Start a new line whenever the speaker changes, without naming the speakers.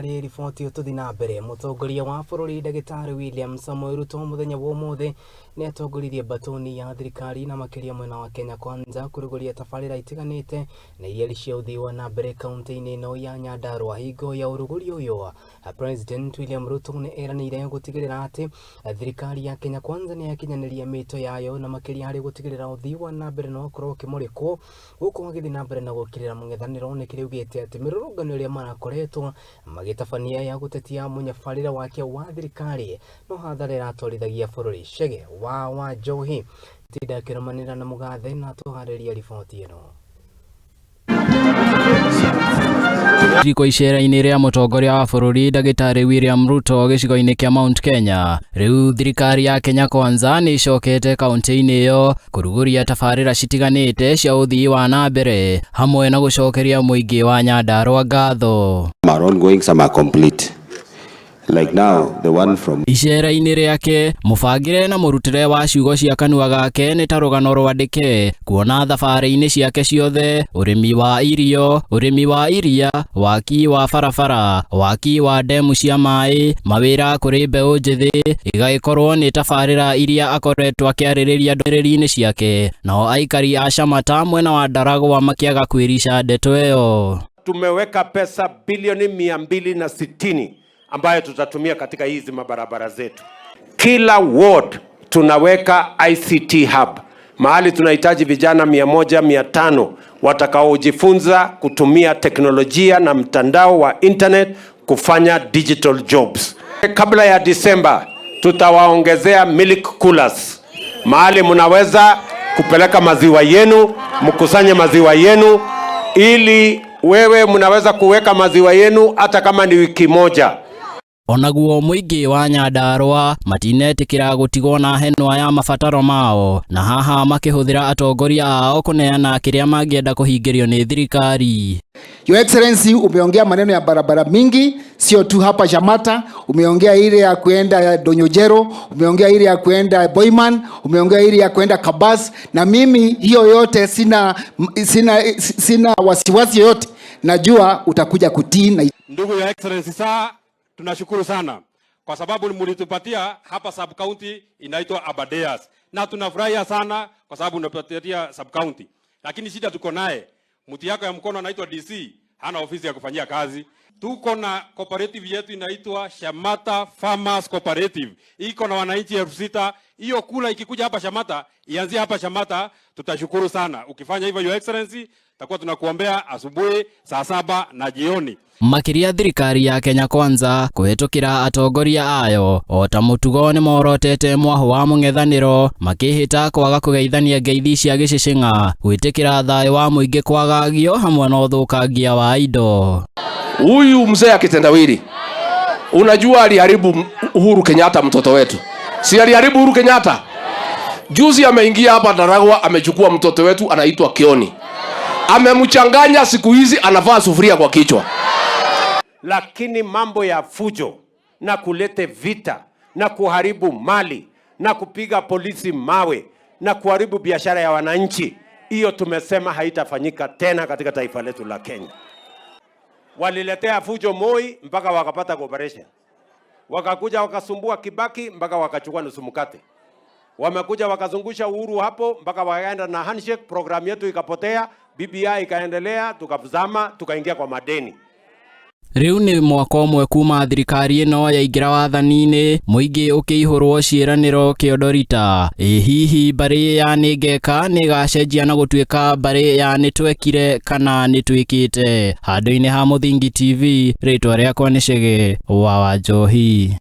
Harĩ riboti tũthiĩ na mbere, mũtongoria wa bũrũri Ndagĩtarĩ William Samoei Ruto mũthenya wa ũmũthĩ nĩ atongoririe mbatoni ya thirikari na makĩria mwena wa Kenya Kwanza kũrugũria tabarĩra itiganĩte na iria cia ũthii wa na mbere kaunti-inĩ ĩno ya Nyandarua. Hingo ya ũrugũria ũyũ, President William Ruto nĩ eranĩire gũtigĩrĩra atĩ thirikari ya Kenya Kwanza nĩ yakinyanĩria mĩto yayo na makĩria harĩ gũtigĩrĩra ũthii wa na mbere no ũkorwo ũkĩmũrĩkwo gũkũ agĩthiĩ na mbere na gũkĩrĩra mũng'ethanĩro nĩ kĩrĩa augĩte atĩ mĩrũrũngano ĩrĩa marakoretwo magĩtabania ya gũtetia mũnyabarĩre wake wa thirikari no hathara ĩratwarithagia bũrũri. Chege wa Wanjohi tinda akĩrũmanĩra na mũgathe na tũharĩria riboti ĩno.
Riko icera-inĩ rĩa mũtongoria wa bũrũri ndagĩtarĩ William Ruto gĩcigo-inĩ kĩa Mount Kenya. Rĩu thirikari ya Kenya Kwanza nĩ ĩcokete kaunti-inĩ ĩyo kũrugũria tabarĩra citiganĩte cia ũthii wa na mbere hamwe na gũcokeria mũingĩ wa Nyandarua ngatho.
Some are ongoing, some are complete. Like now, the one from
Icera-inĩ rĩake mũbangĩre na mũrutĩre wa ciugo cia kanua gake nĩ ta rũgano rwandĩke kuona thabarĩ-inĩ ciake ciothe ũrĩmi wa irio, ũrĩmi wa iria, waki wa barabara, waki wa ndemu cia maĩ, mawĩra kũrĩ mbeũ njĩthĩ igagĩkorwo nĩ tabarĩra iria akoretwo akĩarĩrĩria ndũmĩrĩri-inĩ ciake. Nao aikari a Shamata mwena wa Ndaragwa makĩaga kwĩrica ndeto ĩyo.
Tumeweka pesa bilioni 260 ambayo tutatumia katika hizi mabarabara zetu. Kila ward tunaweka ICT hub, mahali tunahitaji vijana 100 500 watakaojifunza kutumia teknolojia na mtandao wa internet kufanya digital jobs. Kabla ya Disemba tutawaongezea milk coolers, mahali mnaweza kupeleka maziwa yenu, mkusanye maziwa yenu ili wewe mnaweza kuweka maziwa yenu hata kama ni wiki moja.
Onaguo mũingĩ wa Nyandarua matinetĩkĩra gũtigwo na henwa ya mabataro mao na haha makĩhũthĩra atongoria ao kũneana kĩrĩa mangĩenda kũhingĩrio nĩ thirikari.
Your Excellency, umeongea maneno ya barabara mingi, sio tu hapa Shamata. Umeongea ile ya kuenda Donyojero, umeongea ile ya kuenda Boyman, umeongea ile ya kuenda Kabas, na mimi hiyo yote sina wasiwasi yoyote, najua utakuja kutii na
Ndugu ya Excellency, saa tunashukuru sana kwa sababu mlitupatia hapa sub county inaitwa Aberdares, na tunafurahia sana kwa sababu unapatia sub county, lakini shida tuko naye, mtu yako ya mkono anaitwa DC, hana ofisi ya kufanyia kazi. Tuko na cooperative yetu inaitwa Shamata Farmers Cooperative, iko na wananchi 6,000. Hiyo kula ikikuja hapa Shamata, ianzie hapa Shamata, tutashukuru sana. Ukifanya hivyo Your Excellency, takuwa tunakuombea asubuhi saa 7 na jioni.
Makĩria thirikari ya Kenya Kwanza kũhĩtũkĩra atongoria ayo o ta mũtugo nĩ morotete mwahũ wa mũng'ethanĩro makĩhĩta kwaga kũgeithania ngeithi cia gĩcĩcĩng'a gwĩtĩkĩra thayũ wa mũingĩ kwagagio hamwe na ũthũkangia wa indo.
Huyu mzee akitendawili, unajua aliharibu Uhuru Kenyatta, mtoto wetu. Si aliharibu Uhuru Kenyatta? Juzi ameingia hapa Ndaragwa, amechukua mtoto wetu anaitwa Kioni, amemchanganya. Siku hizi anavaa sufuria kwa kichwa.
Lakini mambo ya fujo na kulete vita na kuharibu mali na kupiga polisi mawe na kuharibu biashara ya wananchi, hiyo tumesema haitafanyika tena katika taifa letu la Kenya. Waliletea fujo Moi mpaka wakapata cooperation, wakakuja wakasumbua Kibaki mpaka wakachukua nusu mkate, wamekuja wakazungusha Uhuru hapo mpaka wakaenda na handshake, programu yetu ikapotea, BBI ikaendelea, tukazama, tukaingia kwa madeni.
Rĩu nĩ mwaka ũmwe kuma thirikari ĩno yaingĩra wathani-inĩ mũingĩ ũkĩihũrwo ciĩranĩro kĩondorita. Ĩ hihi mbarĩ ya nĩngeka nĩĩgacenjia na gũtuĩka mbarĩ ya nĩtwekire kana nĩtwĩkĩte? Handũ-inĩ ha Mũthingi TV, rĩtwa rĩakwa nĩ Chege wa Wanjohi.